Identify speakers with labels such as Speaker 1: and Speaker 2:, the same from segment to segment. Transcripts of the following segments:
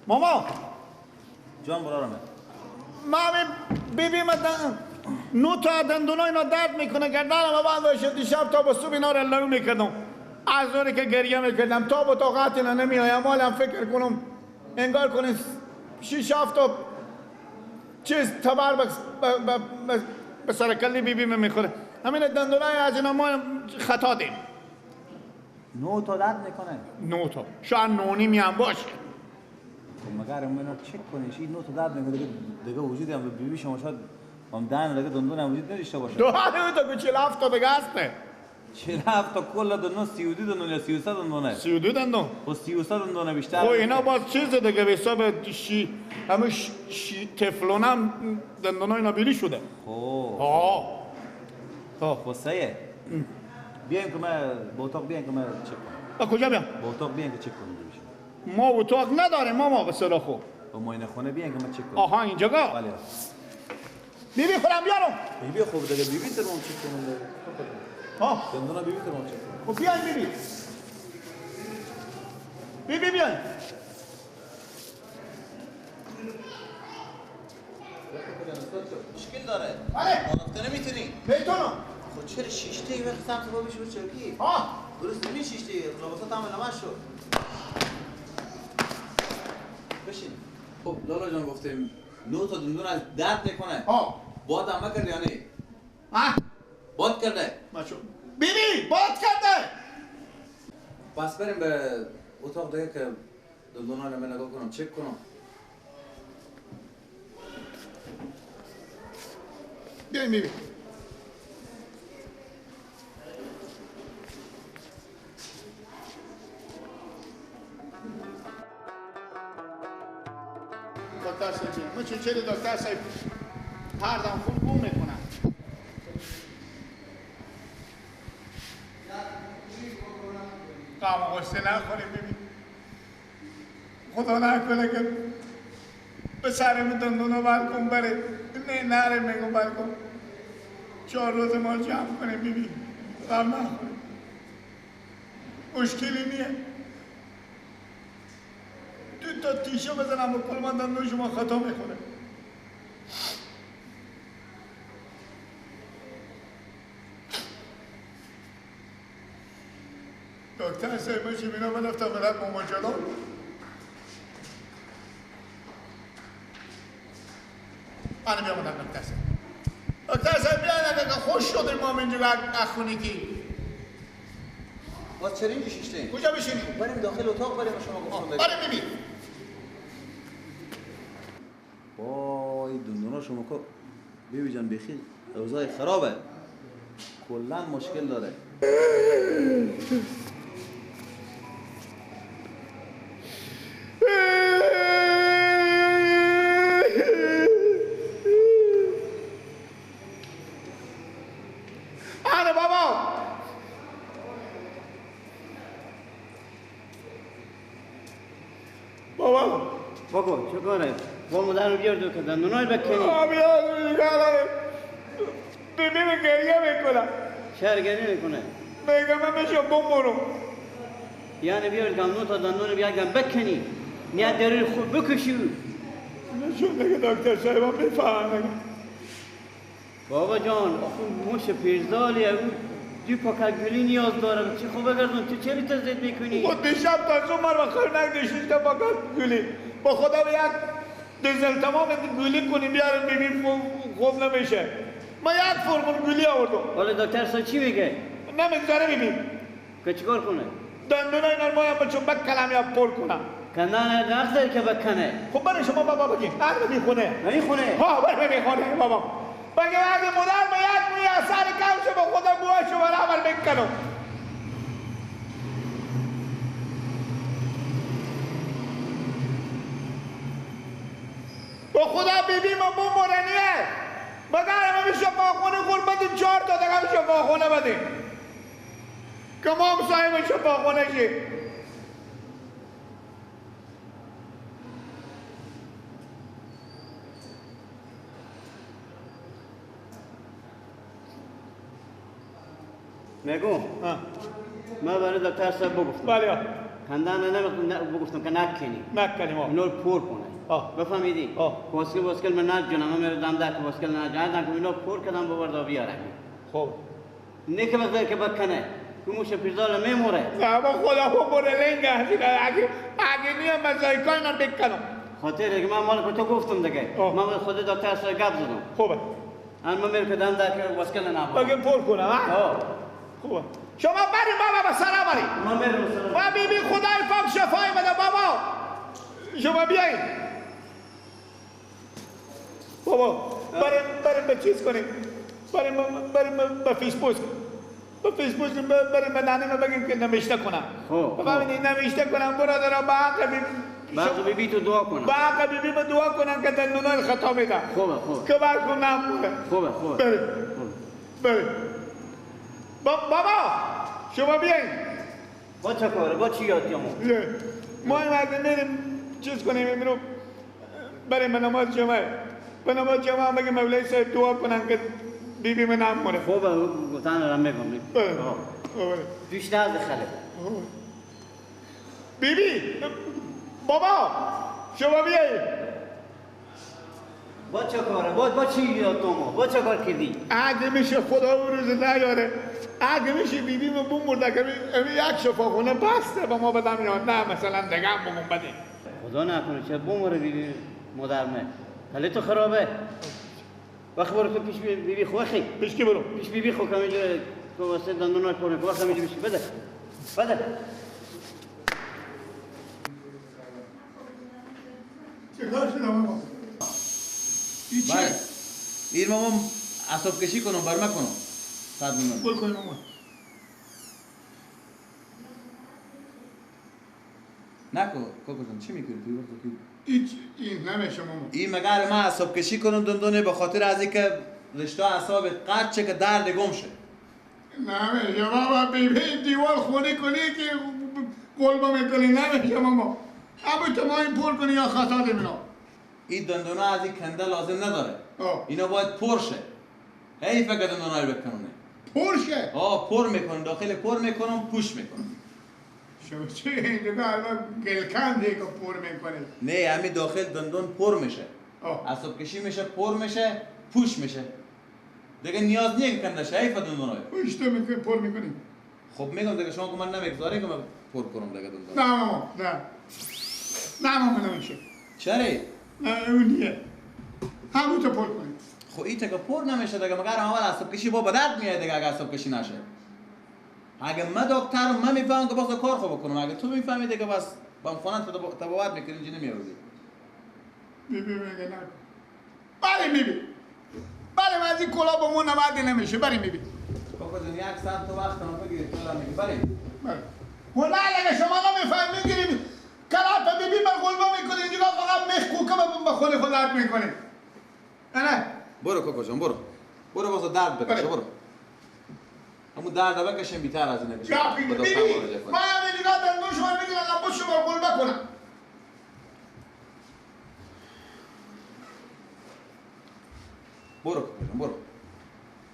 Speaker 1: ماما
Speaker 2: جان برارم
Speaker 1: ما بیبی ما نو تا دندونای اینا درد میکنه، گردنم بند باشه. دیشب تا با صبح اینا رو لو میکردم، از اونی که گریه میکردم تا با طاقت اینا نمیایم. حالم فکر کنم انگار کنیم 6-7 تا چیز تبر به سرکلی بیبی می میخوره. همین دندونای از اینا ما خطا دیم.
Speaker 2: 9 تا درد میکنه؟
Speaker 1: 9 تا، شاید 9.5 هم باشه.
Speaker 2: مگر اینا چک کنیش این 9 تا درد میکنه دیگه وجود هم بیبی شما شاید هم دهن دیگه دندون هم وجود نداشته باشه.
Speaker 1: دو تا 47 تا دیگه هسته.
Speaker 2: 47 تا کل دندون 32 دندون یا 33 دندونه؟
Speaker 1: 32 دندون.
Speaker 2: خب 33 دندونه بیشتر.
Speaker 1: خب اینا باز چیز دیگه به حساب شی همون شی تفلون هم دندونای اینا بیلی شده.
Speaker 2: خب
Speaker 1: آه
Speaker 2: خب سیه. بیایم که من با اتاق بیایم که من چک کنم.
Speaker 1: کجا بیام؟
Speaker 2: با اتاق بیایم که چک کنم.
Speaker 1: ما اتاق نداریم ماما به صلاح خوب.
Speaker 2: با معاینه خونه بیایم که من چک کنم.
Speaker 1: آها اینجا گا.
Speaker 2: بله.
Speaker 1: بیبی خودم بیارم.
Speaker 2: بیبی خوب دیگه بیبی ترمام چک کنم دیگه.
Speaker 1: آه
Speaker 2: دندونا بیبی ترمام چک کنم.
Speaker 1: خب بیاین بیبی. بیبی بیاین.
Speaker 2: مشکل داره.
Speaker 1: بله.
Speaker 2: ما نمیتونی.
Speaker 1: میتونم.
Speaker 2: خب چرا شیشته وقت سمت با بشه چرکی؟
Speaker 1: آه
Speaker 2: درست نمیشیشته لباسات هم نمش شد. بشین. خب لالا جان گفتیم 9 تا دندون از درد میکنه.
Speaker 1: آه
Speaker 2: باد هم کرده یا نه؟
Speaker 1: آه
Speaker 2: باد کرده.
Speaker 1: ماشو بیبی باد کرده.
Speaker 2: پس بریم به اتاق دیگه که دندونا رو من نگاه کنم چک کنم.
Speaker 1: بیایم بیبی. دکتر صاحب من چه دکتر صاحب پردم خون بوم میکنم. غم و غصه نخوریم ببین. خدا نکنه که به سرم دندونو بلکن بره. نه نره میگم بلکن 4 روز ما جمع کنیم ببین. غم نخوریم، مشکلی نیه. 2 تا تیشه بزنم و کل من دندون شما خطا میخوره. دکتر صاحب من اینا من رفتم برم ماما جلو. من بیامدم دکتر صاحب. دکتر صاحب بیاین که خوش شده ما اینجا اخونگی.
Speaker 2: باز چرا اینجا شیشته؟
Speaker 1: کجا بشینیم؟
Speaker 2: بریم داخل اتاق بریم شما گفتم.
Speaker 1: بریم ببین.
Speaker 2: وای دندونا شما که بیبی جان بیخی اوضاع خرابه. کلا مشکل داره.
Speaker 1: آره بابا بابا
Speaker 3: بابا چه کاره؟ با مادر رو بیار دو که دندونای بکنی.
Speaker 1: بیبی به گریه میکنم.
Speaker 3: چرا گریه میکنه؟
Speaker 1: میگم من میشه بمبرم.
Speaker 3: یعنی بیار دندون تا دندون بیار بکنی. نیاد داری خوب بکشی.
Speaker 1: نشون دیگه دکتر صاحب بفهمه.
Speaker 3: بابا جان آخه موش پیرزالیه او دو پاکت گولی نیاز داره. چه خوبه گردون تو چرا تزید میکنی؟
Speaker 1: خود دیشب تا صبح من بخیر نگه 6 تا پاکت گولی با خدا به یک دیزل تمام گولی کنیم بیاریم ببین خوب نمیشه. ما یک فرمون گولی آوردم.
Speaker 3: حالا دکتر صاحب چی میگه؟
Speaker 1: نمیگذاره ببین
Speaker 3: که چیکار کنه؟
Speaker 1: دندونای اینا ما هم چون بکنم یا پر کنم.
Speaker 3: کندن نقدر که بکنه.
Speaker 1: خب برای شما بابا بگین هر بی خونه.
Speaker 3: نه خونه.
Speaker 1: ها برای بی خونه بابا. بگه اگه مادر ما یک موی از سر کم شه با خدا موهاشو برابر بکنم. با خدا بیبی ما بمورنیه. بگر ما به شفاخونه خور بدیم 4 تا دیگه هم شفاخونه بدیم که ما هم صاحب شفاخونه شیم.
Speaker 3: میگم من برای دکتر صاحب بگفتم.
Speaker 1: بله.
Speaker 3: کندن نمیخوام گفتم که نکنی.
Speaker 1: نکنیم آه.
Speaker 3: اینا رو پر کنه.
Speaker 1: آه.
Speaker 3: بفهمیدی؟
Speaker 1: آه.
Speaker 3: واسکل من نجونم من میردم در که واسکل نجونم که اینا پر کردم ببرد بیارم.
Speaker 1: خب.
Speaker 3: نه که بخاطر که بکنه. که موش پیرزال میموره.
Speaker 1: نه با خدا بموره لنگه اگه نیم مزایکای من بکنم.
Speaker 3: خاطر که من مال تو گفتم دیگه. من خود دکتر سر گپ زدم.
Speaker 1: خوبه.
Speaker 3: من میرم که دم در که واسکل نبرم.
Speaker 1: بگم پر کنم ها؟ خوبه. شما بریم بابا به سر بریم.
Speaker 3: من میرم سر.
Speaker 1: و بی بی خدای پاک شفای بده بابا. شما بیایید. بابا بریم به چیز کنیم. بریم به فیسبوک. به فیسبوک بریم به ننه بگیم که نوشته کنم.
Speaker 3: خب.
Speaker 1: ببینید نوشته کنم برادرا به حق بی
Speaker 3: بی بی تو دعا کنم.
Speaker 1: به حق بی بی من دعا کنم که دندونای خطا میدم.
Speaker 3: خوبه خوبه.
Speaker 1: که برکم نموره.
Speaker 3: خوبه خوبه.
Speaker 1: بریم. بریم. بابا شما بیایید.
Speaker 3: با چه کاره؟ با چی یاد دیامو؟
Speaker 1: ما این میریم چیز کنیم امروز بریم به نماز جمعه. به نماز جمعه هم بگیم مولای صاحب دعا کنن که بی بی من نموره.
Speaker 3: خوبه گفتن رو میگم.
Speaker 1: بله.
Speaker 3: دوش نزد خاله.
Speaker 1: بی بی بابا شما بیایید.
Speaker 3: با چه کاره؟ با چی یاد دومو؟ با چه کار کردی؟
Speaker 1: اگه میشه خدا اون روز نیاره. اگه میشه بی بی من بمرده که یک شفاخونه بسته به ما بدم یا نه مثلا دیگه هم بگم بده.
Speaker 3: خدا نکنه چه بمره بی بی مادرمه. حالا تو خرابه. وقت برو تو پیش بی بی خو اخی.
Speaker 1: پیش کی برو؟
Speaker 3: پیش بی بی خو که اینجا تو واسه دندونات پره که وقت اینجا پیش بده. بده.
Speaker 1: چیکار شده بابا؟ این چیه؟
Speaker 2: این مامان عصب کشی کنم برمه کنم. صد میلیون.
Speaker 1: پول کنیم مامان.
Speaker 2: نکو کاکا جان چی میکنی توی وقت کی؟
Speaker 1: این نمیشه مامان.
Speaker 2: این مگر من عصب کشی کنم دندونه به خاطر از اینکه رشته اعصاب قطع شه که درد گم شه.
Speaker 1: نمیشه بابا بی دیوار خونی کنی که قلبا میکنی نمیشه مامان. ابو تو ما این پول کنی یا خطا دیمینا.
Speaker 2: این دندونا از این کنده لازم نداره. اینا باید پر شه. حیفه که دندونای بکنونه.
Speaker 1: پر شه؟
Speaker 2: آه پر میکنم داخل پر میکنم پوش میکنم.
Speaker 1: شما چه اینجا الان گلکنده که پر میکنه؟
Speaker 2: نه همین داخل دندون پر میشه. عصب کشی میشه پر میشه پوش میشه. دیگه نیاز نیست که کنده شه. حیفه دندونای.
Speaker 1: پوش تو میکنی پر میکنی.
Speaker 2: خب میگم دیگه شما که من نمیگذاری که من پر کنم دیگه دندون.
Speaker 1: نه ماما نه. نه ماما نمیشه.
Speaker 2: چرا؟
Speaker 1: نه اون نیه. همون تو پر کنی.
Speaker 2: خب این که پر نمیشه دیگه مگر اول عصب کشی با درد میاد دیگه اگه عصب کشی نشه. اگه من دکترم من میفهمم که باز کار خوب بکنم. اگه تو میفهمی دیگه بس با خونه تباوت میکنی اینجا نمیآوردی.
Speaker 1: بی بی میگه نه. بریم بی بی. بریم از این کلاه با مون نبرد نمیشه. بریم بی بی.
Speaker 2: کاکا جان یک ساعت تو وقت ما بگیری تو را میگی بریم.
Speaker 1: بریم. والله اگه شما نمیفهمی میگیریم کلاه بی بی بر قلبا میکنی اینجا فقط مخ کوکه به خود خود درد میکنی. نه
Speaker 2: برو کاکا جان برو. برو واسه درد بکشه برو. همون درد بکشم بیتر از اینه بشه.
Speaker 1: بی بی من همین نگاه دندون شما میگیرم لباس شما قلبه کنم.
Speaker 2: برو کاکا جان برو.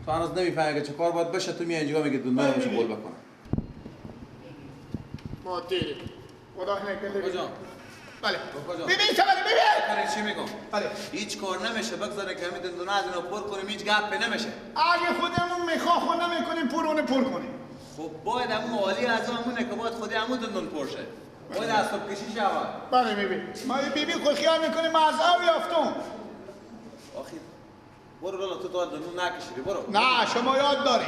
Speaker 2: تو هنوز نمیفهمی که چه کار باید بشه تو میای اینجا میگی دندون نمیشه قلبه کنم.
Speaker 1: ما تیری. خدا نکنه.
Speaker 2: کاکا جان.
Speaker 1: بله.
Speaker 2: ببین
Speaker 1: چه بله ببین.
Speaker 2: چی میگم؟
Speaker 1: بله.
Speaker 2: هیچ کار نمیشه بگذاره که همین دندونه از اینا پر کنیم هیچ گپی نمیشه.
Speaker 1: اگه خودمون میخواه خود نمیکنیم پر اون پر کنیم.
Speaker 2: خب باید همون عالی از همونه که باید خود همون دندون پر شه. باید عصب کشی شود.
Speaker 1: بله ببین. ما ببین خود خیال میکنیم ما از او یافتم.
Speaker 2: آخی برو لالا تو تا دندون نکشیدی برو.
Speaker 1: نه شما یاد داری.